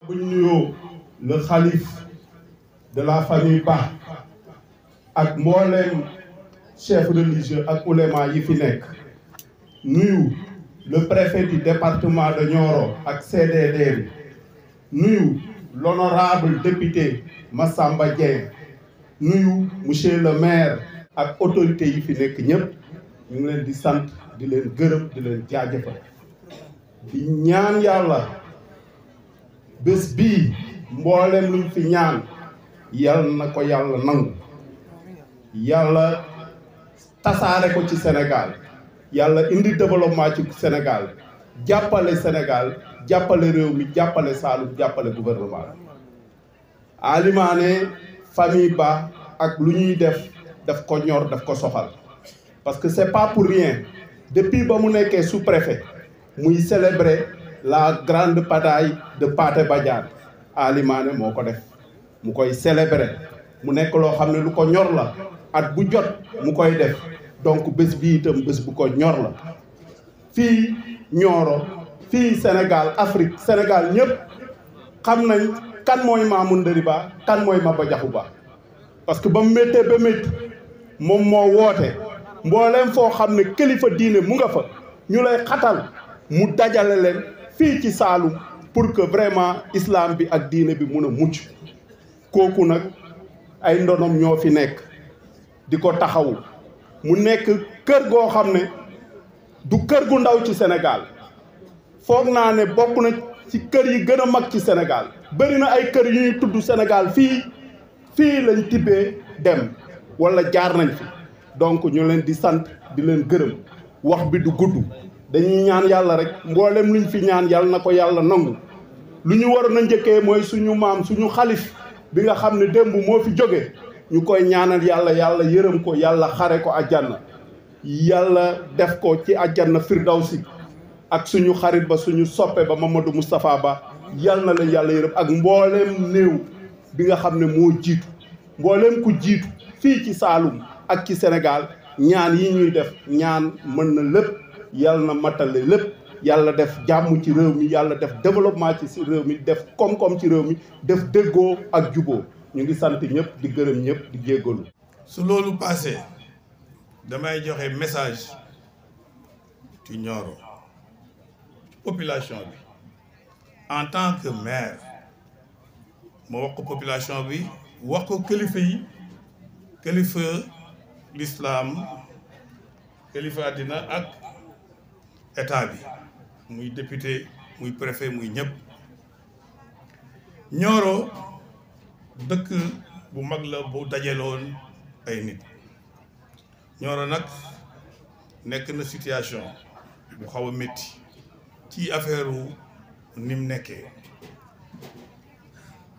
bu ñu nuyoo le khalife de la famille Ba ak mbooleem chef religieux ak ouléma yi fi nekk nuyu le préfet du département de Nioro ak CDD bi nuyu l'honorable député Massamba Dieng nuyu monsieur le maire ak autorité yi fi nekk ñëpp ñu ngi leen di sant di leen gërëm di leen jaajëfal di ñaan yàlla bés bii mboolem luñ fi ñaan yàlla na ko yàlla nangu yàlla tasaare ko ci Sénégal yàlla indi développement ci Sénégal jàppale Sénégal jàppale réew mi jàppale Saloum jàppale gouvernement Alimane famille Ba ak lu ñuy daf ko ñor daf ko soxal parce que c'est pas pour rien depuis ba mu nekkee sous-préfet muy célébrer la grande bataille de Pathé Badiate Alimane moo ko def mu koy célébrer mu nekk loo xam ne lu ko ñor la at bu jot mu koy def donc bés bi itam bés bu ko ñor la fii Nioro fii Sénégal Afrique Sénégal ñëpp xam nañ kan mooy Mamour Ndari Ba kan mooy Maba Diakhou Ba parce que ba mu méttee ba métti moom moo woote mbooleem foo xam ne kilifa diine mu nga fa ñu lay xatal mu dajale leen fii ci Saloum pour que vraiment islam bi ak diine bi mun a mucc kooku nag ay ndonom ñoo fi nekk di ko taxawu mu nekk kër goo xam ne du kër gu ndaw ci Sénégal foog naa ne bokk na ci kër yi gën a mag ci Sénégal bëri na ay kër yu ñuy tudd Sénégal fii lañ tibbee dem wala jaar nañ fi donc ñu leen di sant di leen gërëm wax bi du gudd dañuy ñaan yàlla rek mboolem luñ fi ñaan yàlla na ko yàlla nangu lu ñu waroon a njëkkee mooy suñu maam suñu xalif bi nga xam ne démb moo fi jóge ñu koy ñaanal yàlla yàlla yërëm ko yàlla xare ko àjjana yàlla def ko ci àjjana firdawsi ak suñu xarit ba suñu soppe ba Mamadou Moustapha Ba yàlla na leen yàlla yërëm ak mbooleem néew bi nga xam ne moo jiitu mbooleem ku jiitu fii ci Saloum ak ci Sénégal ñaan yi ñuy def ñaan mën na lépp yàlla na matale lépp yàlla def jàmm ci réew mi yàlla def développement ci réew mi def koom-koom ci réew mi def déggoo ak juboo ñu ngi sant ñëpp di gërëm ñëpp di jéggalu. su loolu passé damay joxe message ci Nioro population bi en tant que maire ma wax ko population bi wax ko kilifa yi kilifa l'islam kilifa àddina ak état bi muy député muy préfet muy ñëpp Nioro dëkk bu mag la bu dajeloon ay nit Nioro nag nekk na situation bu xaw a métti ci affaire ni mu nekkee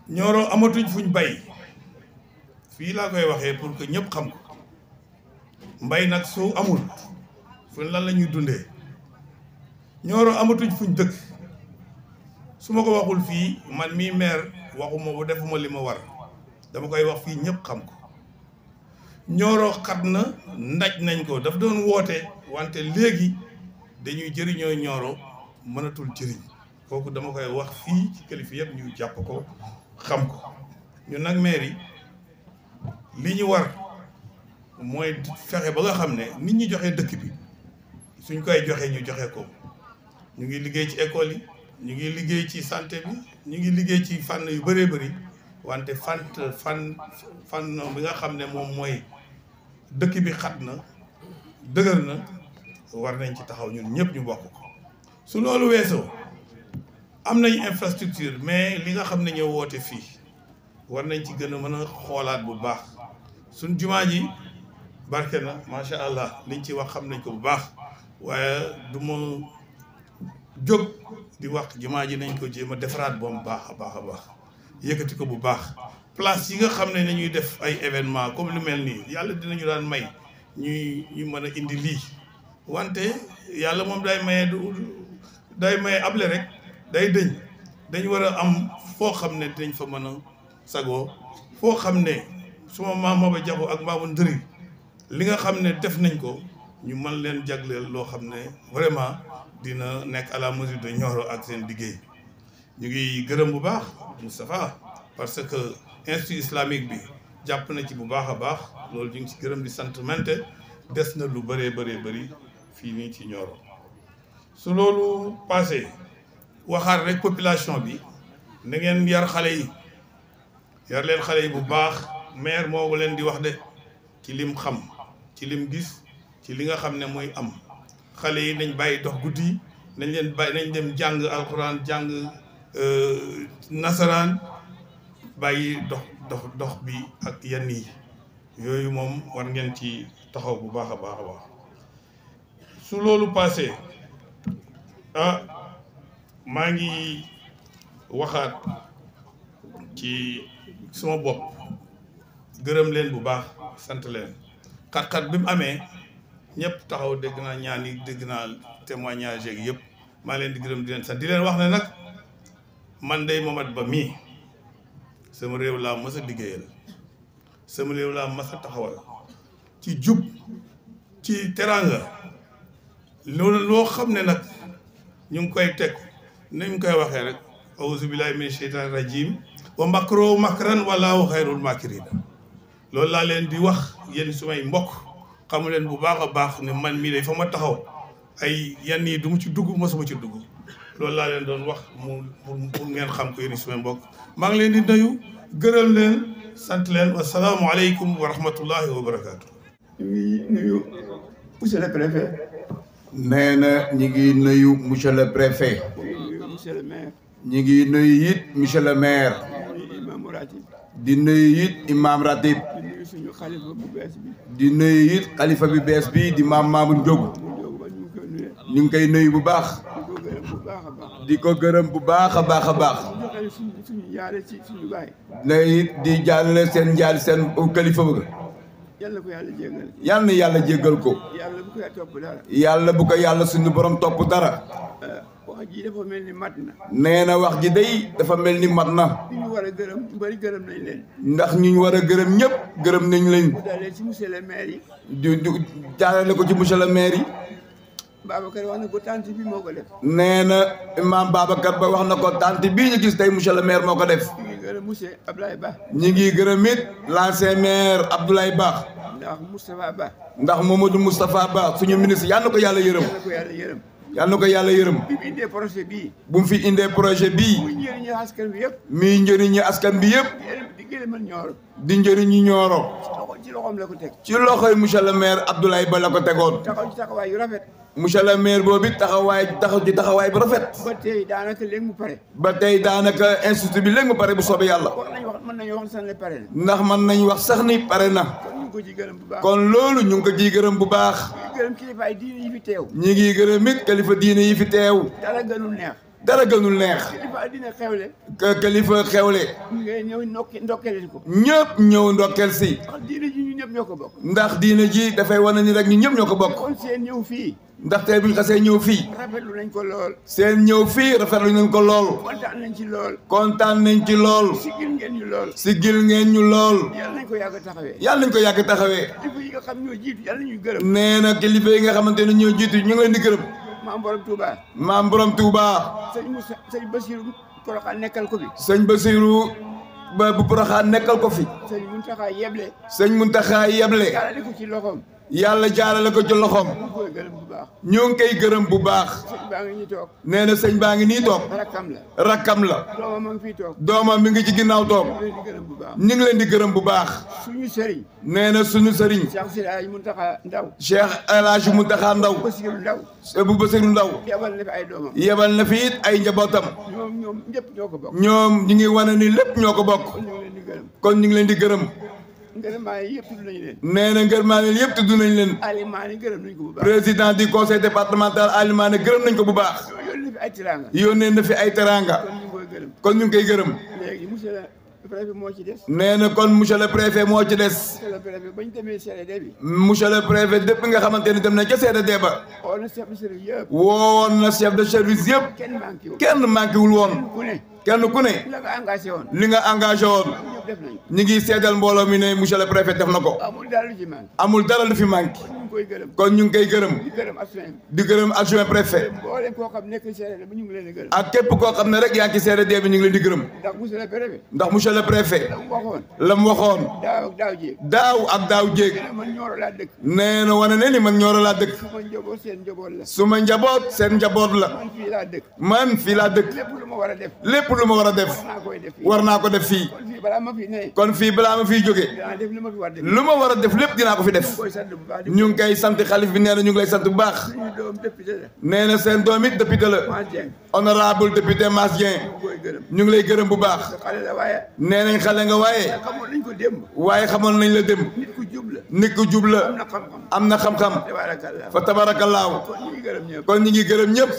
Nioro amatuñ fuñ bay fii laa koy waxee pour que ñëpp xam ko mbay nag soo amul fuñ lan la ñuy dundee Nioro amatuñ fuñ dëkk su ma ko waxul fii man mii maire waxuma bu defuma li ma war dama koy wax fii ñëpp xam ko Nioro xat na ndaj nañ ko daf doon woote wante léegi dañuy jëriñoo Nioro mënatul jëriñ kooku dama koy wax fii ci kilifa yëpp ñu jàpp ko xam ko ñun nag maire yi li ñu war mooy fexe ba nga xam ne nit ñi joxe dëkk bi suñ koy joxe ñu joxe ko ñu ngi liggéey ci école yi ñu ngi liggéey ci santé bi ñu ngi liggéey ci fànn yu bëree bëri wante fànn bi nga xam ne moom mooy dëkk bi xat na dëgër na war nañ ci taxaw ñun ñëpp ñu bokk ko su loolu weesoo am nañ infrastructure mais li nga xam ne ñoo woote fii war nañ ci gën a mën a xoolaat bu baax suñ jumaa ji barke na macha allah liñ ci wax xam nañ ko bu baax waaye du ma jóg di wax jumaa ji nañ ko jéem a defaraat ba mu baax a baax a baax yëkkati ko bu baax place yi nga xam ne nañuy def ay événement comme lu mel nii yàlla dinañu daan may ñu mën a indi lii wante yàlla moom day maye able rek day dëñ dañ war a am foo xam ne dinañ fa mën a sagoo foo xam ne suma maam Maba Diakhou ak Mamour Ndari li nga xam ne def nañ ko ñu mën leen jagleel loo xam ne vraiment dina nekk à la mesure de Nioro ak seen liggéey ñu ngi gërëm bu baax Moustapha parce que institut islamique bi jàpp na ci bu baax a baax loolu ñu ngi ci gërëm di sant mante des na lu bëree bëri fii nii ci Nioro su loolu passé waxaat rek population bi na ngeen yar xale yi yar leen xale yi bu baax maire moo leen di wax de ci lim xam ci lim gis ci li nga xam ne mooy am xale yi nañ bàyyi dox guddi yi nañ leen bàyyi nañ dem jàng alxuraan jàng nasaraan bàyyi dox bi ak yenn yi yooyu moom war ngeen ci taxaw bu baax a baax su loolu passé maa ngi waxaat ci sama bopp gërëm leen bu baax sant leen xat-xat bi mu amee ñëpp taxaw dégg naa ñaan yi dégg naa témoignage yeeg yëpp maa leen di gërëm di leen sant di leen wax ne nag man day Momad Ba mii sama réew laa mës a liggéeyal sama réew laa mës a taxawal ci jub ci teranga loolu loo xam ne nag ñu ngi koy teg nañ koy waxee rek auzu billahi min sheytaan rajim wa makro makran wallahu xayrul makirin loolu laa leen di wax yéen sumay mbokk xamu leen bu baax a baax ne man mii day fa ma taxaw ay yenn yi du mu ci dugg mosuma ci dugg loolu laa leen doon wax pour ngeen xam ko yéen sumay mbokk maa ngi leen di nuyu gërëm leen sant leen wasalaamualeykum wa rahmatullahi wa barakaatu. ñu ngi nuyu monsieur le préfet. nee na ñi ngi nuyu monsieur le préfet. monsieur le maire. ñi ngi nuyu it monsieur le maire. di nuyu it imam ratib. di nuyu suñu xalifa bu bees bi. di nuyu it xalifa bi bees bi di maam Mamoun Diop. ñu ngi koy nuyu bu baax. di ko gërëm bu baax a baax a baax. suñu jaale ci suñu baay. ne it di jàllale seen njaal seen kalifa ba. yàlla ko yàlla jéggal. yal na yàlla jéggal ko. yàlla bu ko topp dara. yàlla bu ko yàlla suñu borom topp dara. wax ji dafa mel ni mat na. nee na wax ji day dafa mel ni mat na. ñu war a gërëm bari gërëm nañ leen. ndax ñu war a gërëm ñëpp gërëm nañ leen. bu dalee ci monsieur le maire yi. du jaarale ko ci monsieur le maire yi. Babacar wax na ko tante bi moo ko def. nee na imaam Babacar Ba wax na ko tante bii ñu gis tey monsieur le maire moo ko def. ñu ngi gërëm monsieur Abdoulaye Ba. ñu ngi gërëm it l'ancien maire Abdoulaye Ba. ndax Moustapha Ba. ndax Mamadou Moustapha Ba suñu ministre yal na ko yàlla yërëm. yal na ko yàlla yërëm. yal na ko yàlla yërëm. bi mu indee projet bii. bu mu fi indee projet bii. muy njëriñu askan bi yëpp. muy njëriñu askan bi yëpp. di gërëmal Nioro. di njëriñu Nioro. ci loxoom la ko teg. ci loxoy monsieur le maire Abdoulaye Ba la ko tegoon. taxaw ci taxawaay yu rafet. monsieur le maire boobu taxaw ci taxawaay bu rafet. ba tey daanaka léegi mu pare. ba tey daanaka institut bi léegi mu pare bu soobee yàlla. mën nañu wax sax ne pare na. ndax mën nañu wax sax ni pare na. kon ñu ngi ko ciy gërëm bu baax. kon loolu ñu ngi ko ciy gërëm bu baax. ñu ngi gërëm kilifa diine yi fi teew. ñu ngi gërëm it kilifa diine yi fi teew. dara gënul neex. dara gënul neex. kilifa diine xewle. kilifa xewle. ngay ñëw ndokkeel ko. ñëpp ñëw ndokkeel si. ndax diine ji ñu ñëpp ñoo ko bokk. ndax diine ji dafay wane ni rek ñu ñëpp ñoo ko bokk. kon seen ñëw fii. ndax tey bu ñu xasee ñëw fii. rafetlu nañ ko lool. seen ñëw fii rafetlu nañ ko lool. kontaan nañ ci lool. kontaan nañ ci lool. sigil ngeen ñu lool. sigil ngeen ñu lool. yàlla nañ ko yàgg a taxawee. yàlla nañ ko yàgg a taxawee. kilifa yi nga xam ñoo jiitu yàlla nañuy gërëm. nee na kilifa yi nga xamante ne ñoo jiitu ñu ngi leen di gërëm. maam borom Touba. maam borom Touba. sëñ Bassirou Porokhane nekkal ko fi. sëñ Bassirou ba bu Porokhane nekkal ko fi. sëñ Mountakha yeble. sëñ Mountakha yeble. jaarale ko ci loxoom. yàlla jaarale ko ci loxoom. ñu ngi koy gërëm bu baax. ñu ngi koy gërëm bu baax. sëñ baa ngi nii toog. nee na sëñ baa ngi nii toog. rakkam la. rakkam la. doomam a ngi fii toog. doomam mi ngi ci ginnaaw toog. ñu ngi leen di gërëm bu baax. suñu sëriñ. nee na suñu sëriñ. Cheikh Seydi Hadji Mountakha Ndaw. Cheikh El Hadji Mountakha Ndaw. Bassirou Ndaw. bu Bassirou Ndaw. yebal na fi ay doomam. yebal na fi it ay njabootam. ñoom ñëpp ñoo ko bokk. ñoom ñu ngi wane ni lépp ñoo ko bokk. kon ñu ngi leen di gërëm. kon ñu ngi leen di gërëm. ngërëmaane yëpp tudd nañu leen. nee na ngërëmaane yëpp tudd nañ leen. Alimane gërëm nañ ko bu baax. président du conseil départemental Alimane gërëm nañ ko bu baax. yónnee fi ay teraanga. yónnee na fi ay teraanga. kon ñu ngi koy gërëm. kon ñu ngi koy gërëm. léegi monsieur le préfet moo ci des. nee na kon monsieur le préfet moo ci des. monsieur le préfet ba ñu demee CRD bi. monsieur le préfet dépp nga xamante ni dem na ca CRD ba. woo na chef de service yëpp. woowoon na chef de service yëpp. kenn manqué wul. kenn manqué wul woon. ku ne. kenn ku ne. la nga engagé woon. li nga engagé woon. ñëpp def nañu. ñu ngi seedal mbooloo mi ne monsieur le préfet def na ko. amul dara lu ci manqué. amul dara lu fi manqué. ñu ngi koy gërëm. kon ñu ngi koy gërëm. di gërëm adjoint. di gërëm adjoint préfet. mboolem koo xam nekk CRD bi ñu ngi leen di gërëm. ak képp koo xam ne rek yaa ngi ci CRD bi ñu ngi leen di gërëm. ndax monsieur le préfet. ndax monsieur le préfet. la mu waxoon. la mu waxoon. daaw ak daaw jéeg. daaw ak daaw jéeg. man Nioro laa dëkk. nee na wane ne ni man Nioro laa dëkk. suma njaboot seen njaboot la. suma njaboot seen njaboot la. man fii laa dëkk. man fii laa dëkk. lépp lu ma war a def. lépp lu ma war a def. war naa ko def fii. kon fii balaa ma fi ne. kon fii balaa ma fiy jógee. dinaa def li ma fi war a def. lu ma war a def lépp dinaa ko fi def. ñu ngi koy sant xalif bi nee na ñu ngi lay sant bu baax. suñu doom député la. nee na seen doom it député la. honorable député Mass Dieng. ñu ngi lay gërëm bu baax. xale la waaye. nee nañ xale nga waaye. xamoon nañ ko démb. waaye xamoon nañ la démb. nit ku jub la. nit ku jub la. am na xam-xam. am na xam-xam. fa tabarakallaahu. kon ñu ngi gërëm ñëpp. kon ñu ngi gërëm ñëpp.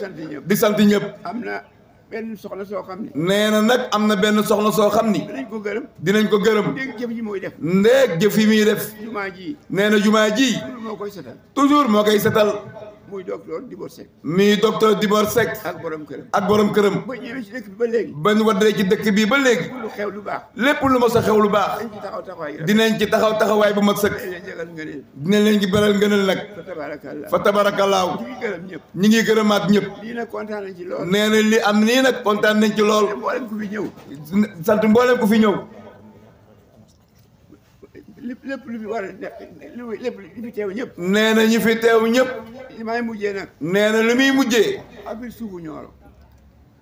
di sant ñëpp. am na benn soxna soo xam ni. nee na nag am na benn soxna soo xam ni. dinañ ko gërëm. dinañ ko gërëm. ndéeg jëf ji mooy def. ndéeg jëf yi muy def. jumaa ji. nee na jumaa ji. moo koy setal. toujours moo koy setal. muy docteur Dibor Seck. muy docteur Dibor Seck. ak borom këram. ak borom këram. ba ñëwee ci dëkk bi ba léegi. ba ñu waddee ci dëkk bi ba léegi. lu xew lu baax. lépp lu ma sa xew lu baax. dinañ ci taxaw taxawaay bu mag sëkk. dinañ leen ci beral ngëneel nag. fa tabarakallaahu. ñu ngi gërëm ñëpp. ñi ngi gërëmaat ñëpp. lii nag kontaan nañ ci lool. nee na li am nii nag kontaan nañ ci lool. mboolem ku fi ñëw. sant mboolem ku fi ñëw. lépp lu fi war a lépp lu fi teew ñëpp. nee na ñi fi teew ñëpp. li may mujjee nag. nee na li muy mujjee. affaire suufu Nioro.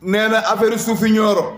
nee na affaire suufi Nioro.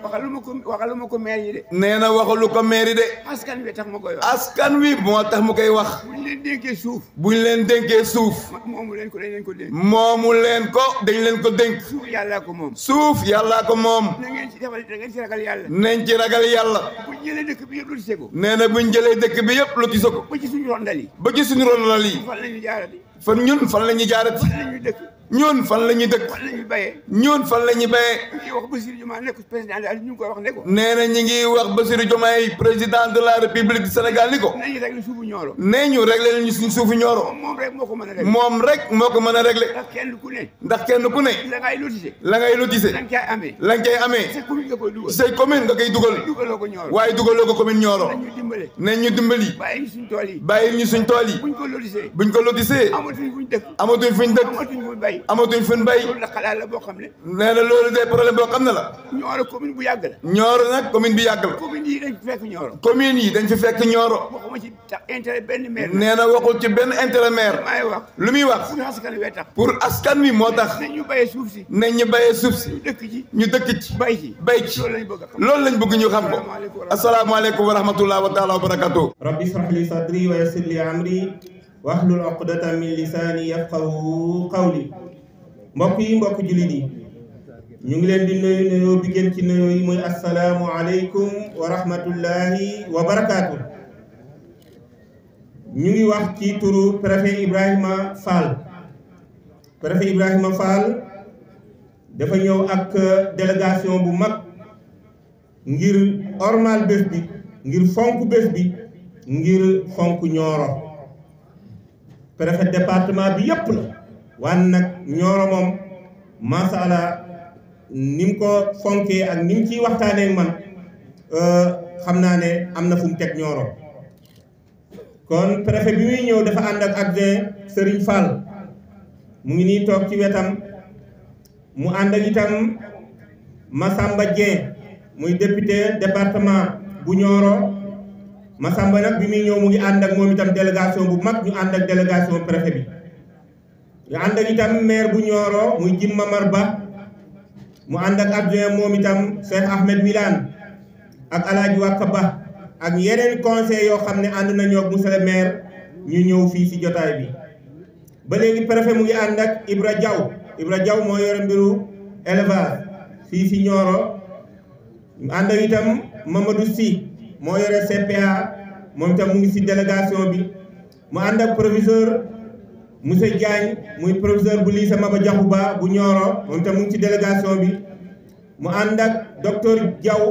waxaluma ko maire yi de. nee na waxalu ko maire yi de. askan wi tax ma koy wax. askan wi moo tax mu koy wax. buñ leen dénkee suuf. buñ leen dénkee suuf. moomu leen ko dañ leen ko dénk. moomu leen ko dañ leen ko dénk. suuf yàllaa ko moom. suuf yàllaa ko moom. na ngeen ci defal da ngeen ci ragal yàlla. nañ ci ragal yàlla. buñ jëlee dëkk bi yëpp lotissé ko. nee na buñ jëlee dëkk bi yëpp lotissé ko. ba ci suñu rondal yi. ba ci suñu rondal yi. fan la ñuy jaarati. fan ñun fan la ñuy jaarati. fan la ñuy dëkk. ñun fan la ñuy dëkk. fan la ñuy bayee. ñun fan la ñuy bayee. ñu ngi wax Bassirou Diomaye nekk président daal ñu ngi koy wax ne ko. nee na ñu ngi wax Bassirou Diomaye président de la république du Sénégal ni ko. nañu réglé suufu Nioro. nee ñu réglé ñu suñu suufu Nioro. moom rek moo ko mën a réglé. moom rek moo ko mën a réglé. ndax kenn ku ne. ndax kenn ku ne. la ngay lotissé. la ngay lotissé. la nga cay amee. la nga cay amee. sa commune nga koy dugal. say commune nga koy dugal. dugaloo ko Nioro. waaye dugaloo ko commune Nioro. nañ ñu dimbale. nañ ñu dimbali. bàyyi ñu suñ tool yi. bàyyi ñu suñ tool yi. buñ ko lotissé. buñ ko lotissé. amatuñ fuñ dëkk. amatuñ fuñ dëkk. amatuñ fuñ bay. amatuñ fuñ bay. loolu la xalaat la boo xam ne. nee na loolu de problème boo xam ne la. Nioro commune bu yàgg la. Nioro nag commune bi yàgg la. commune yi dañ fekk Nioro. commune yi dañ fi fekk Nioro. waxuma ci tax intérêt benn maire. nee na waxul ci benn intérêt maire. maay wax. lu muy wax. pour askan wi tax. pour askan wi moo tax. nañ ñu bayee suuf si. nañ ñu bayee suuf si. ñu dëkk ci. ñu dëkk ci. bay ci. bay ci loolu lañ bëgg a xam. loolu lañ bëgg ñu xam ko. asalaamaaleykum wa rahmatulah wa taala wa barakatuh. rabbi israh li sadri wa yassir li amri wahlul uqdatan min lisani yafqahu qawli. mbokk yi mbokk jullit yi ñu ngi leen di nuyu nuyoo bi gën ci nuyoo yi muy asalaamu aleykum wa rahmatullahi wa barakaatu. ñu ngi wax ci turu préfet Ibrahima Fall. préfet Ibrahima Fall dafa ñëw ak délégation bu mag ngir ormal bés bi ngir fonk bés bi ngir fonk Nioro. préfet département bi yépp la waan nag Nioro moom masha Allah ni mu ko fonkee ak ni mu ciy waxtaanee ak man xam naa ne am na fu mu teg Nioro. kon préfet bi muy ñëw dafa ànd ak adjoint Serigne Fall mu ngi nii toog ci wetam mu ànd ak itam Massamba Dieng muy député département bu Nioro. Massamba nag bi muy ñëw mu ngi ànd ak moom itam délégation bu mag ñu ànd ak délégation préfet bi. ñu ànd ak itam maire bu Nioro muy Jim Mamar Ba mu ànd ak adjoint moom itam Cheikh Ahmed Wilane ak Alaaji Wakka Ba ak yeneen conseil yoo xam ne ànd nañoo ak monsieur le maire ñu ñëw fii ci jotaay bi. ba léegi préfet mu ngi ànd ak Ibra Diaw moo yore mbiru élevage fii ci Nioro. mu ànd ak itam Mamadou Sy moo yore CPA moom itam mu ngi ci délégation bi. mu ànd ak professeur monsieur Diagne muy professeur bu lycée Maba Diakhou Ba bu Nioro moom itam mu ngi ci délégation bi. mu ànd ak docteur Diaw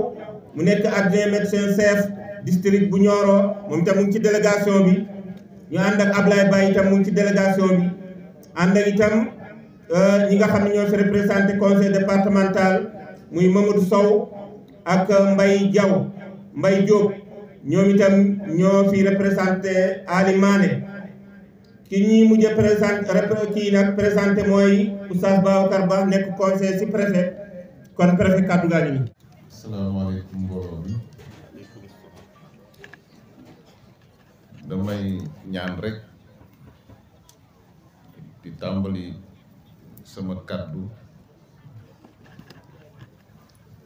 mu nekk adjoint médecin chef district bu Nioro moom itam mu ngi ci délégation bi. ñu ànd ak Ablaye Baye itam mu ngi ci délégation bi. ànd ak itam ñi nga xam ne ñoo fi représenté conseil départemental muy Mamadou Sow ak Mbaye Diop ñoom itam ñoo fi représenté Ali Mané ki ñuy mujj présenté mooy Oustaz Babacar Ba nekk conseiller ci préfet kon préfet kàddu gaa ngi nii. asalaamaaleykum mbooloo bi damay ñaan rek di tàmbali sama kàddu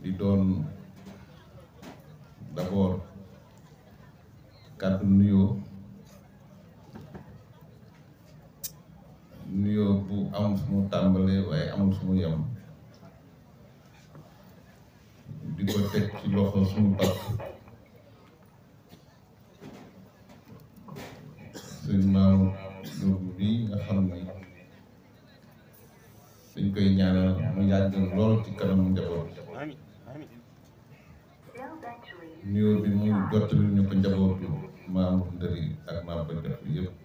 di doon d'abord kàddu nuyoo bu am fu mu tàmbalee waaye amul fu mu yem di ko teg ci loxo suñu pap sëñ Maam Jóob bi nga xam ni dañ koy ñaanal mu yàgg lool ci kanamu njaboot nuyoo bi mu jottali ñu ko njabootu Maam Ndëri ak Maam Ba Jaxu yëpp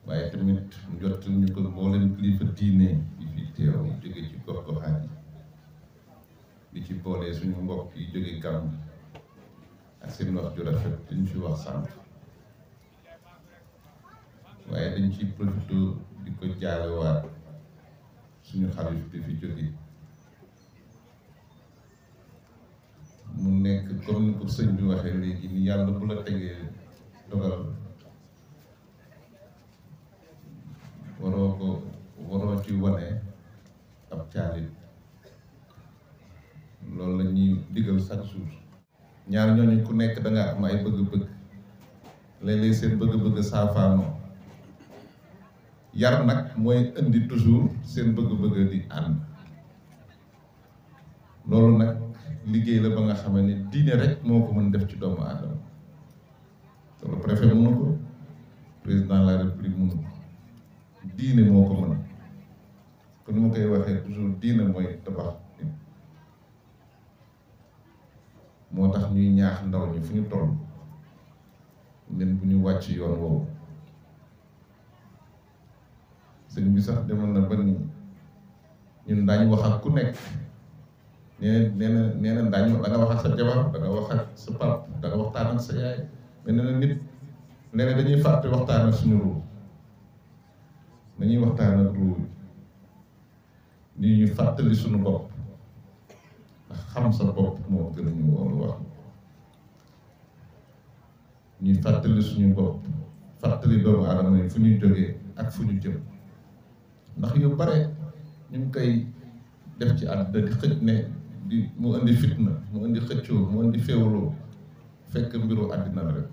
waaye tamit mu jottali ñu ko mboolem kilifa diine yi fi teew yi jóge ci gox-goxaan yi di ci boole suñu mbokk yi jóge Gàmbi ak seen wax ju rafet dañ fi wax sànq waaye dañ ciy profité di ko jaalewaat suñu xalif bi fi jóge mu nekk comme ni ko sëñ bi waxee léegi ni yàlla bu la tegee dogal waroo ci wane ab caalit loolu la ñuy digal chaque jour ñaar ñooñu ku nekk da nga am ay bëgg-bëgg léeg-léeg seen bëgg-bëgg saafaanoo yar nag mooy indi toujours seen bëgg-bëgg di ànd loolu nag liggéey la ba nga xam ne diine rek moo ko mën def ci doomu aadama loolu préfet mënu ko président de la république mënu ko diine moo ko mën kon ni ma koy waxee toujours diine mooy tabax moo tax ñuy ñaax ndaw ñi fu ñu toll leen bu ñu wàcc yoon woowu sëñ bi sax demoon na ba ni ñun daañu wax ak ku nekk nee na daañu da nga wax ak sa jabar da nga wax ak sa pap da nga waxtaan ak sa yaay mais nee na nit nee na dañuy fàtte waxtaan ak suñu ruu dañuy waxtaan ak ruu ni ñu fàttali suñu bopp ndax xam sa bopp moo gën a ñu woon wax ñuy fàttali suñu bopp fàttali doomu aadama yi fu ñuy jógee ak fu ñu jëm ndax yu bare ñu ngi koy def ci àdduna di xëj ne mu indi fitna mu indi xëccoo mu indi féewaloo fekk mbiru àddina la rek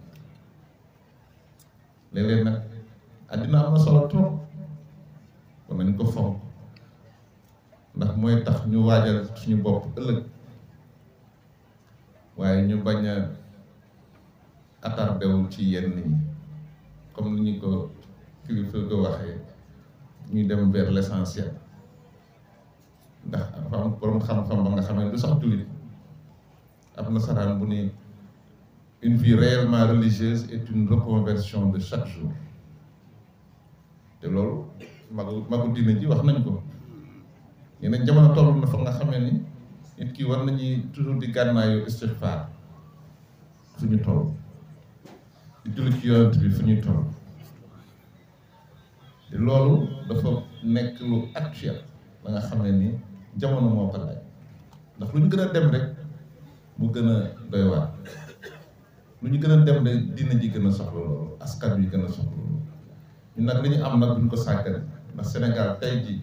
léeg-léeg nag àddina am na solo trop kon nañ ko fonk ndax mooy tax ñu waajal suñu bopp ëllëg waaye ñu bañ a attardé wu ci yenn yi comme ni ñu ko kilifa ko waxee ñuy dem vers l'essentiel ndax dafa am borom xam-xam ba nga xam ne du sax jullit ab nasaraan bu ni une vie réellement religieuse est une reconversion de chaque jour te loolu magu diine ji wax nañ ko yeneen jamono toll na fa nga xamee ni nit ki war nañuy toujours di gànnaayu istighfar fu ñu toll di julli ci yonent bi fu ñuy toll te loolu dafa nekk lu actuel la nga xam ne ni jamono moo ko laaj ndax lu ñu gën a dem rek mu gën a doy waar lu ñu gën a dem rek dina ji gën a soxla loolu askan wi gën a soxla loolu ñun nag li ñu am nag bu ñu ko sàggane ndax Sénégal tey ji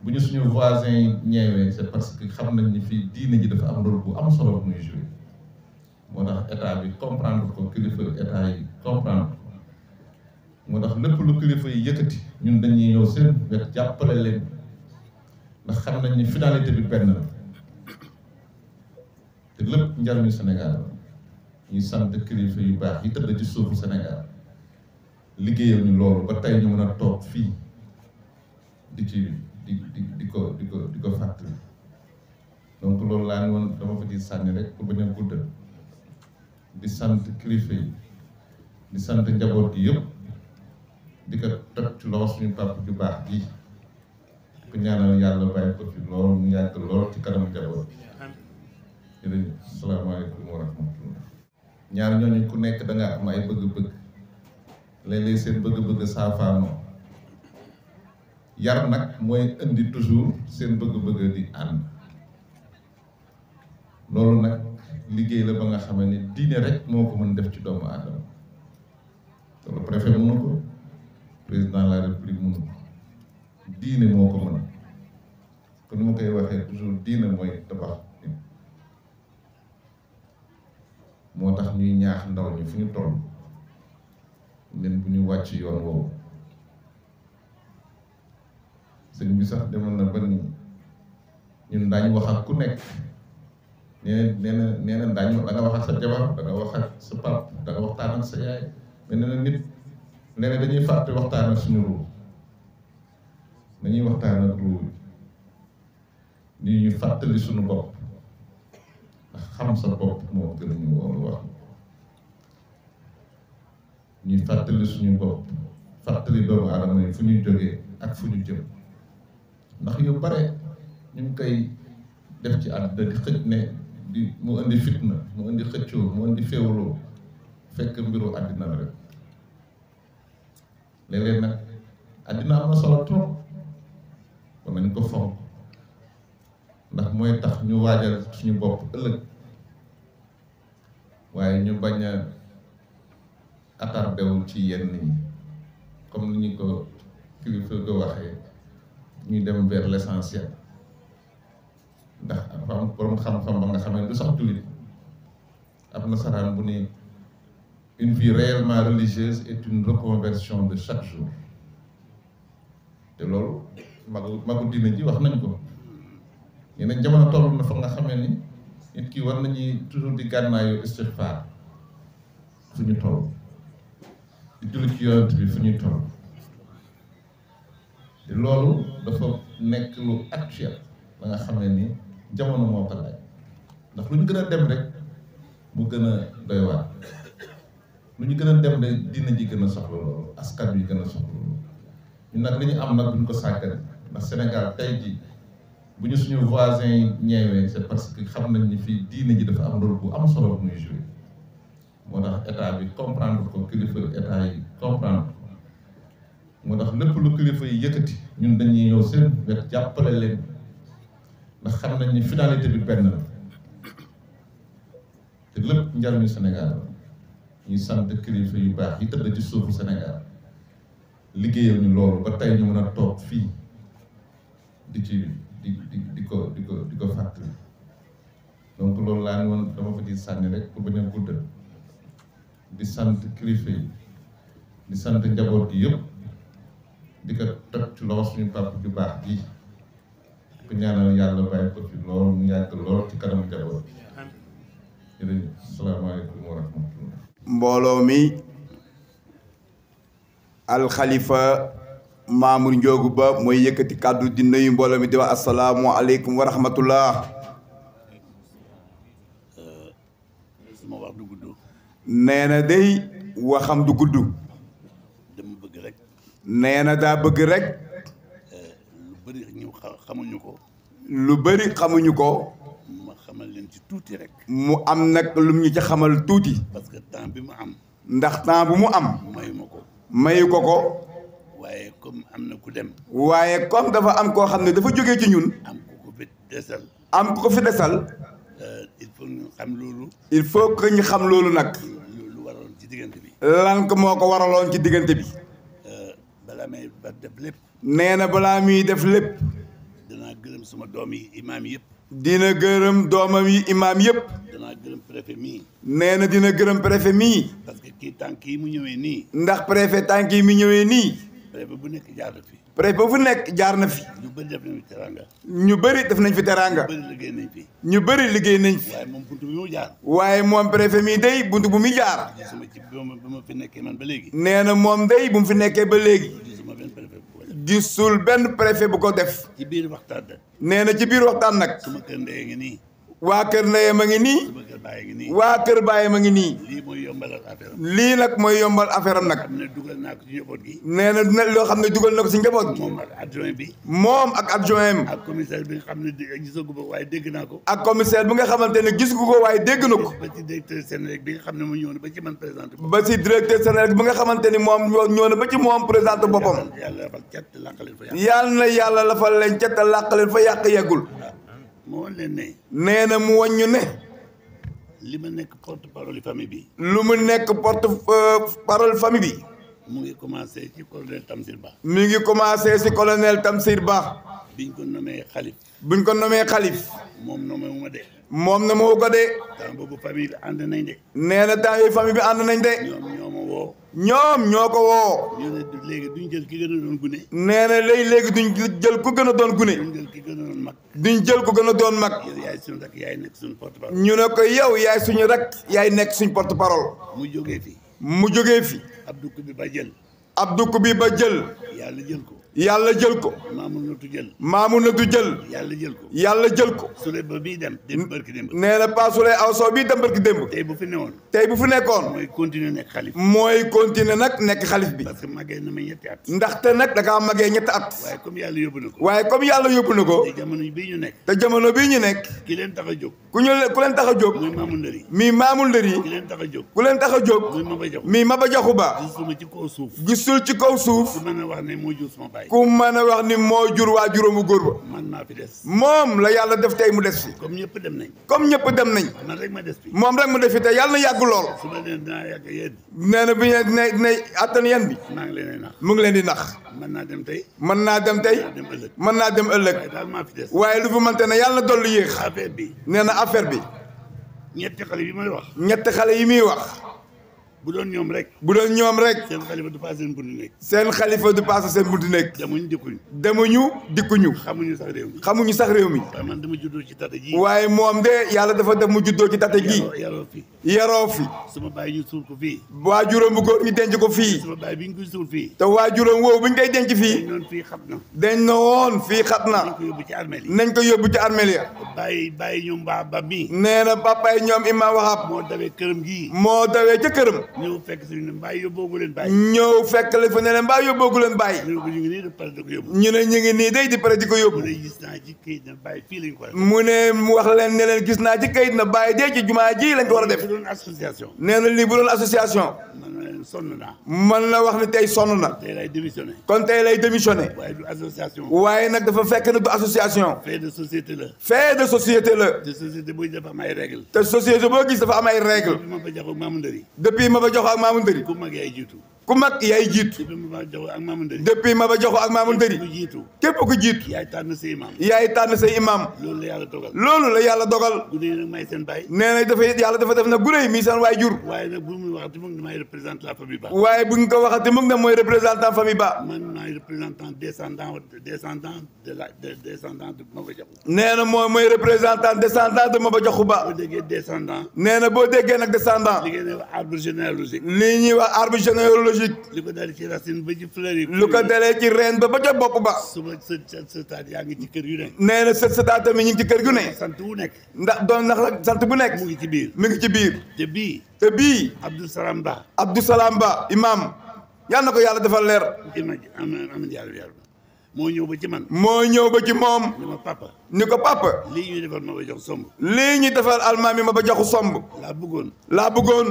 bu ñu suñu voisins yi ñeewee c'est parce que xam nañ ni fii diine ji dafa am rôle bu am solo bu muy joué moo tax état bi comprendre ko kilifa état yi comprendre ko moo tax lépp lu kilifa yi yëkkati ñun dañuy ñëw seen wet jàppale leen ndax xam nañ ni finalité bi benn la te lépp njariñu Sénégal la ñuy sant kilifa yu baax yi tëdd ci suufu Sénégal liggéeyal ñu loolu ba tey ñu mën a toog fii di ci di ko fàttali donc loolu laa ngi woon dama fa di sànni rek pour bañ a guddal di sant kilifa yi di sant njaboot gi yëpp di ko toj ci loxo suñu papa ju baax ji di ko ñaanal yàlla bàyyi ko fi lool mu yàgg lool ci kanam njaboot gi jërëjëf salaamaaleykum wa rahmatullah ñaar ñooñu ku nekk da nga am ay bëgg-bëgg léeg-léeg seen bëgg-bëgg saafaanoo yar nag mooy indi toujours seen bëgg-bëgg di ànd loolu nag liggéey la ba nga xam ne diine rek moo ko mën def ci doomu aadama loolu préfet mënu ko président de la république mënu ko diine moo ko mën kon ni ma koy waxee toujours diine mooy tabax moo tax ñuy ñaax ndaw ñi fu ñu toll leen bu ñu wàcc yoon woowu sëñ bi sax demal na ba ni ñun daañu wax ak ku nekk nee na daañu da nga wax ak sa jabar da nga wax ak sa pap da nga waxtaan ak sa yaay mais nee na nit nee na dañuy fàtte waxtaan ak suñu ruu dañuy waxtaan ak ruu ni ñu fàttali suñu bopp ndax xam sa bopp moo gën a ñu woon wax ñuy fàttali suñu bopp fàttali doomu aadama yi fu ñuy jógee ak fu ñu jëm ndax yu bare ñu ngi koy def ci àdduna di xëj ne di mu indi fitna mu indi xëccoo mu indi féewloo fekk mbiru àddina la rek léeg-léeg nag àddina am na solo trop kon nañ ko fonk ndax mooy tax ñu waajal suñu bopp ëllëg waaye ñu bañ a attardé wu ci yenn yi comme ni ñu ko kilifa ko waxee ñuy dem vers l'essentiel ndax dafa am borom xam-xam ba nga xam ne du sax jullit ab nasaraan bu ni une vie réellement religieuse est une reconversion de chaque jour te loolu magu diine ji wax nañ ko yeneen jamono toll na fa nga xamee ni nit ki war nañuy toujours di gànnaayu istighfar fu ñu toll di julli ci yonent bi fu ñuy toll te loolu dafa nekk lu actuel ba nga xam ne ni jamono moo ko laaj ndax lu ñu gën a dem rek mu gën a doy waar lu ñu gën a dem rek dina ji gën a soxla loolu askan wi gën a soxla loolu ñun nag li ñu am nag duñ ko sàggane ndax Sénégal tey ji bu ñu suñu voisins yi ñeewee c'est parce que xam nañ ni fii diine ji dafa am rôle bu am solo bu muy joué moo tax état bi comprendre ko kilifa état yi comprendre ko moo tax lépp lu kilifa yi yëkkati ñun dañuy ñëw seen wet jàppale leen ndax xam nañ ni finalité bi benn la te lépp njariñu Sénégal la ñuy sant kilifa yu baax yi tëdd ci suufu Sénégal liggéeyal ñu loolu ba tey ñu mën a toog fii di ci di ko fàttali donc loolu laa ne woon dama fa di sànni rek pour bañ a guddal di sant kilifa yi di sant njaboot gi yëpp di ko toj ci loxo suñu papa ju baax ji ku ñaanal yàlla bàyyi ko fi lool mu yàgg lool ci kanam njaboot gi jërëjëf asalaamaaleykum wa rahmatullah mbooloo mi alxalifa Mamour Ndiogou Ba mooy yëkkati kàddu di nuyu mbooloo mi di wax asalaamualeykum wa rahmatullah sama wax du gudd nee na day waxam du gudd dama bëgg rek nee na daa bëgg rek lu bëri ñu xamuñu ko lu bëri xamuñu ko ma xamal leen ci tuuti rek mu am nag lu ñu ci xamal tuuti parce que temps bi mu am ndax temps bu mu am mayuma ko mayu ko waaye comme am na ku dem waaye comme dafa am koo xam ne dafa jógee ci ñun am ku ko fi desal am ku ko fi desal il faut ñu xam loolu il faut que ñu xam loolu nag lu waraloon ci diggante bi lan ko moo ko waraloon ci diggante bi balaa may ba def lépp nee na balaa muy def lépp danaa gërëm sama doom yi imaam yëpp dina gërëm doomam yi imaam yëpp danaa gërëm préfet mii nee na dina gërëm préfet mii parce que kii tànk yi mu ñëwee nii ndax préfet tànk yi mu ñëwee nii préfet bu nekk jaar na fi préfet fu nekk jaar na fi ñu bëri def nañ fi teranga ñu bëri def nañ fi teraanga bëri liggéey nañ fi ñu bëri liggéey nañ fi waaye moom buntu bi mu jaar waaye moom préfet mii day buntu bu muy jaar gisuma ci ba ma fi nekkee man ba léegi nee na moom day bu mu fi nekkee ba léegi gisuma benn préfet bu ko def gisul benn préfet bu ko def ci biir waxtaan da nee na ci biir waxtaan nag suma kër ndey ngi nii waa kër ndeyam a ngi nii suma kër waa kër baay ma ngi nii. lii mooy yombalal affaire am. lii nag mooy yombal affaire am nag. xam ne dugal naa ko ci njaboot gi. nee na dina loo xam ne dugal na ko si njaboot gi. moom ak adjoint bi. moom ak adjoint am. ak commissaire bi nga xam ne gisagu ko waaye dégg naa ko. ak commissaire bi nga xamante ne gis ko waaye dégg na ko. ba ci directeur Sénélec bi nga xam ne mu ñëw na ba ci man présenté boppam. ba si directeur Sénélec bi nga xamante ni moom ñëw na ba ci moom présenté boppam. yàlla lafal cat te làq leen fa yàq. yàlla na yàlla lafal leen cat te làq leen fa yàq yeggul. moo woon leen ne. nee na mu wàññu ne. li ma nekk porte parole famille bi. lu mu nekk porte parole famille bi. mu ngi commencé ci colonel Tamsir Ba. mi ngi commencé si colonel Tamsir Ba. biñ ko nommé xalif. buñ ko nommé xalif. moom nommé wu ma de. moom na moo ko de. temps boobu famille bi ànd nañ de. nee na temps yooyu famille bi ànd nañ de. ñoom ñoo ma woo. ñoom ñoo ko woo. ñu ne léegi duñ jël ki gën a doon gune. nee na léegi duñ jël ku gën a doon gune. duñ jël ki gën a doon mag. duñ jël ku gën a doon mag. yow yaay suñu rek yaay nekk suñu porte parole. ñu ne ko yow yaay suñu rek yaay nekk suñu porte parole. mu jógee fi. mu jógee fi. Abdou Koubi ba jël. Abdou Koubi ba jël. yàlla jël ko. yàlla jël ko. Mamour Natu jël. Mamour Natu jël. yàlla jël ko. yàlla jël ko. Souley ba bii dem barki démb. nee na Pa Souley Aw Sow bii dem barki démb. tey bu fi newoon. tey bu fi nekkoon. mooy continuer nekk xalif. mooy continuer nag nekk xalif bi. parce que màggee na ma ñetti at. ndaxte nag da kaa màggee ñetti at. waaye comme yàlla yóbbu na ko. waaye comme yàlla yóbbu na ko. te jamono bii ñu nekk. te jamono bii ñu nekk. ki leen tax a jóg. ku leen tax a jóg. muy Mamour Ndëri. mi Mamour Ndëri. ki leen tax a jóg. ku leen tax a jóg. muy Maba Jaxu. mi Maba Jaxu Ba. gisuma ci kaw suuf. gisul ci kaw suuf. ku mën a wax ne moo jur sama baay. ku mën a wax ni moo jur waa juróomu góor ba. man maa fi des. moom la yàlla def tey mu des fi. comme ñëpp dem nañ. comme ñëpp dem nañ. man rek ma des fi. moom rek mu def fi te yàlla na yàgg lool. su ma leen dinaa yàgg yéen. nee na bi ñu dina attan yan bi. maa ngi leen di nax. mu ngi leen di nax. mën naa dem tey. mën naa dem tey. dem ëllëg. mën naa dem ëllëg. waaye daal maa fi des. waaye lu fi mënte ne yàlla na dolli yéex. affaire bi. nee na affaire bi. ñetti xale yi may wax. ñetti xale yi muy wax. bu doon ñoom rek. bu doon ñoom rek. seen xalifa du paase seen buntu nekk. seen xalifa du paase seen buntu nekk. demuñ dikkuñ. demuñu dikkuñu. xamuñu sax réew mi. xamuñu sax réew mi. waaye man dama juddoo ci tata ji. waaye moom de yàlla dafa def mu juddoo ci tate gi. yaroo fi. yaroo fi. suma baay ñu suul ko fii. waajuram bu góor ñu denc ko fii. suma baay bi ñu koy suul fii. te waajuram woowu bu ñu koy denc fii. dañ doon fii xat na. dañ na woon fii xat na. dañ ko yóbbu ci armeel yi. nañ ko yóbbu ci armeel ya. bàyyi ñoom ba mii. nee na papaay ñoom Imam Wahab. moo dawee këram gii. moo dawee ca këram. ñëw fekk si ne mbaa yóbboogu leen bàyyi. ñëw fekk la fa ne leen mbaa yóbboogu leen bàyyi. ñu ngi nii di pare di ko yóbbu. ñu ne ñu ngi nii day di pare di ko yóbbu. mu ne gis naa ci këyit na bàyyi fii lañ ko war a def. mu ne mu wax leen ne leen gis naa ci kayit na bàyyi dee ci jumaa ji lañ ko war a def. bu doon association. nee na lii bu doon association. man na leen sonn naa. man la wax ni tey sonn na. tey lay démissionné. kon tey lay démissionné. waaye du association. waaye nag dafa fekk ne du association. fait de société la. fait de société la. te société booy dafa am ay règles. te société boo gis dafa am ay règles. depuis Maba Jaxu ak Mamour Ndëri. depuis Maba Jaxu ak Mamour Ndëri. ku mag yaay jiitu. ku mag yaay jiitu. depuis Maba Jaxu ak Mamour Ndëri. depuis Maba Jaxu ak Mamour Ndëri. ku jiitu. képp ku jiitu. yaay tànn sa imam. yaay tànn say imam. loolu la yàlla dogal. loolu la yàlla dogal. gune yi nag may seen baay. nee na dafa yàlla dafa def na gune yi mii seen waay jur. waaye nag bu muy waxati mu ngi may représenter la famille Ba. waaye bu ñu ko waxati mu ngi ne mooy représentant famille Ba. man maay représentant descendant de Maba Jaxu. nee na mooy représentant descendant de Maba Jaxu Ba. boo déggee descendant. nee na boo déggee nag descendant. li ngeen di wax arbre généalogique. lii ñuy wax arbre généalogique. li ko daal ci racine ba ci fleur yi. lu ko dalee ci reen ba ca bopp ba. suba sëtaat yaa ngi ci kër yu ne. nee na sëtaat tamit ñu ngi ci kër gu ne. sant wu nekk. ndax sant bu nekk. mu ngi ci biir. mi ngi ci biir. te bii. te bii. Abdou Salam Ba. Abdou Salam Ba imam yal na ko yàlla defal leer. am yàlla moo ñëw ba ci man. moo ñëw ba ci moom. ni ma papa. ni ko papa. lii ñuy defal Maba Jaxu somb. lii ñu defal almaami Maba Jaxu somb. laa bëggoon.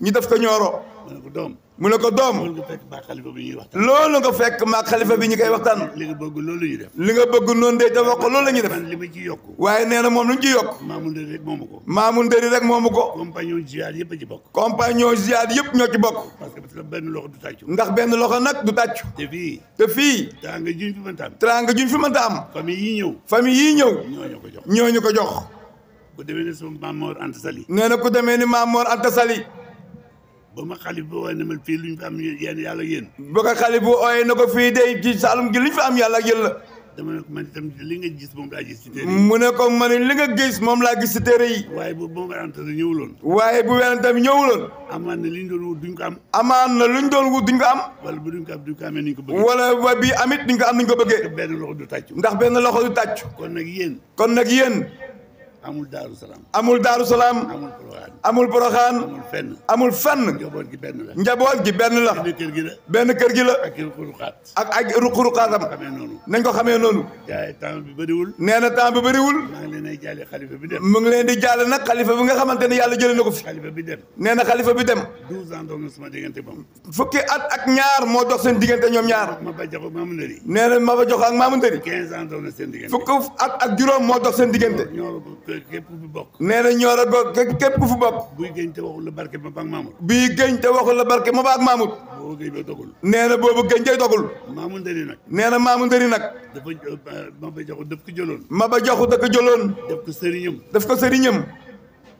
ñu def ko ñooro. mu ne ko doom. mu ne ko doom. loolu nga fekk maag xalifa bi ñuy waxtaan. loolu nga fekk maag xalifa bi ñu koy waxtaan. li nga bëgg loolu la ñuy def. li nga bëgg noonu de dafa ko loolu la ñuy def. man li ma ci yokk. waaye nee na moom lu ñu ci yokk. Mamour Ndëri rek moomu ko. Mamour Ndëri rek moomu ko. compagnon jihaad yëpp a ci bokk. compagnon jihaad yëpp ñoo ci bokk. parce que benn loxo du tàccu. ndax benn loxo nag du tàccu. te fii. te fii. teraanga juñ fi mënta am. teraanga juñ fi mënta am. famille yii ñëw. famille yii ñëw. ñooñu ko jox. ñooñu ko jox. ku demee ni sama Maam Mor Anta Sali. nee na ku demee ni Maam Mor Anta Sali. ba ma xalif ba waaye ne ma fii luñ fi am yéen yàlla ak yéen. ba ko xalif bu ooyee na ko fii de ci Saalum gi luñ fi am yàlla ak yéen la. dama ne ko man itam li nga gis moom laa gis ci téere yi. mu ne ko man li nga gis moom laa gis ci téere yi. waaye bu ma Anta Sali ñëwuloon. waaye bu weneen tamit ñëwuloon. amaan na liñ doon wut duñ ko am. amaan na luñ doon wut duñ ko am. wala bu duñ ko am duñ ko amee niñ ko bëggee. wala ba bii amit duñ ko am niñ ko bëggee. benn loxo du tàccu. ndax benn loxo du tàccu. kon nag yéen. kon nag yéen. amul Daaru Salaam. amul Daaru Salaam. amul Porokhane. amul Porokhane. amul fenn. amul fenn. njaboot gi benn la. njaboot gi benn la. benn kër gi la. benn kër gi la. ak ruq-ruqaat. ak ruq-ruqaatam. xamee noonu. nañ ko xamee noonu. jaay temps bi bëriwul. nee na temps bi bëriwul. maa ngi leen di jaale xalifa bi dem. mu ngi leen di jaale nag xalifa bi nga xamante ne yàlla jëlee na ko fi. xalifa bi dem. nee na xalifa bi dem. 12 ans doog na sama diggante moom. fukki at ak ñaar moo dox seen diggante ñoom ñaar. Maba Jaxu Maamu Ndëri. nee na Maba Jaxu ak Maamu Ndëri. 15 ans doog na seen diggante. fukki at ak juróom moo dox seen diggante. ñoo képp ku fi bokk. nee na ñoora bokk képp ku fi bokk. buy gëñ te waxul la barke Maba ak Maamut. bii gëñ te waxul la barke Maba ak Maamut. boobu gëñ ba dogul. nee na boobu gëñ day dogul. Maamu Ndëri nag. nee na Maamu Ndëri nag. dafa Maba Jaxu daf ko jëloon. Maba Jaxu da ko jëloon. def ko sëriñam. def ko sëriñam.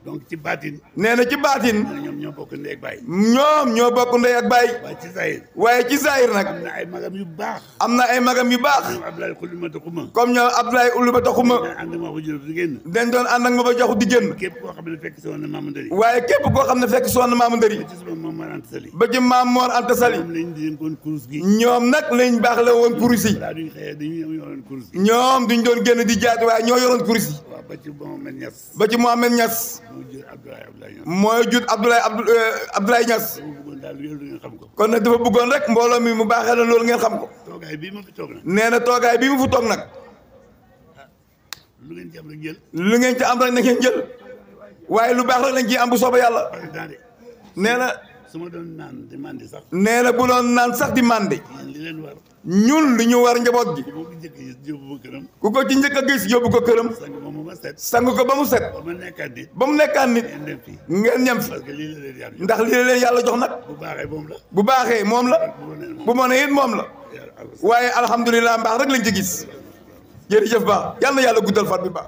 donc ci baatin. nee na ci baatin. ñoom ñoo bokk ndey ak baay. ñoom ñoo bokk ndey ak baay. waaye ci zahir. waaye ci zahir nag. am na ay magam yu baax. am na ay magam yu baax. ñoom Abdoulaye Oulimata Xuma. comme ñoom Abdoulaye Oulimata Xuma. ànd ma ko jël di génn. dañ doon ànd ak Maba Jaxu di génn. képp koo xam ne fekk si woon na Maamu Ndëri. waaye képp koo xam ne fekk si woon na Maamu Ndëri. ba ci suba Maam Mor Anta Sali. ba ci Maam Mor Anta Sali. ñoom lañ di koon kurus gi. ñoom nag lañ baax la woon kurus yi. balaa duñ xëyee dañuy yoroon kurus gi. ñoom duñ doon génn di jaati waaye ñoo yoroon kurus yi. waaw ba ci Mohamed Niass. ba ci Mohamed Niass. moo jur Abdoulaye Niass. mooy jur Abdoulaye Niass. dama bëggoon daal loolu ngeen xam ko. kon nag dafa bëggoon rek mbooloo mi mu baaxee la loolu ngeen xam ko. toogaay bii ma fi toog nag. nee na toogaay bii mu fi toog nag. lu ngeen ci am rek jël. lu ngeen ci am rek na ngeen jël. waaye lu baax rek lañ ciy am bu soobee yàlla. président de. nee na. su ma doon naan di mandi sax. nee na bu doon naan sax di mandi. yéen li leen war. ñun li ñu war njaboot gi. boo ko njëkk a yóbbu ba këram. ku ko ci njëkk a gis yóbbu ko këram. sang moom ma set. sang ko ba mu set. ba ma nekkaat nit. ba mu nekkaat nit. ngeen dem fii. ngeen ñam fi. parce que lii la leen yàlla jox. ndax lii la leen yàlla jox nag. bu baaxee moom la. bu baaxee moom la. bu mënee it moom la. yàlla waaye alhamdulilah mbaax rek lañ ci gis. jërëjëf baax yal na yàlla guddal fan bi baax.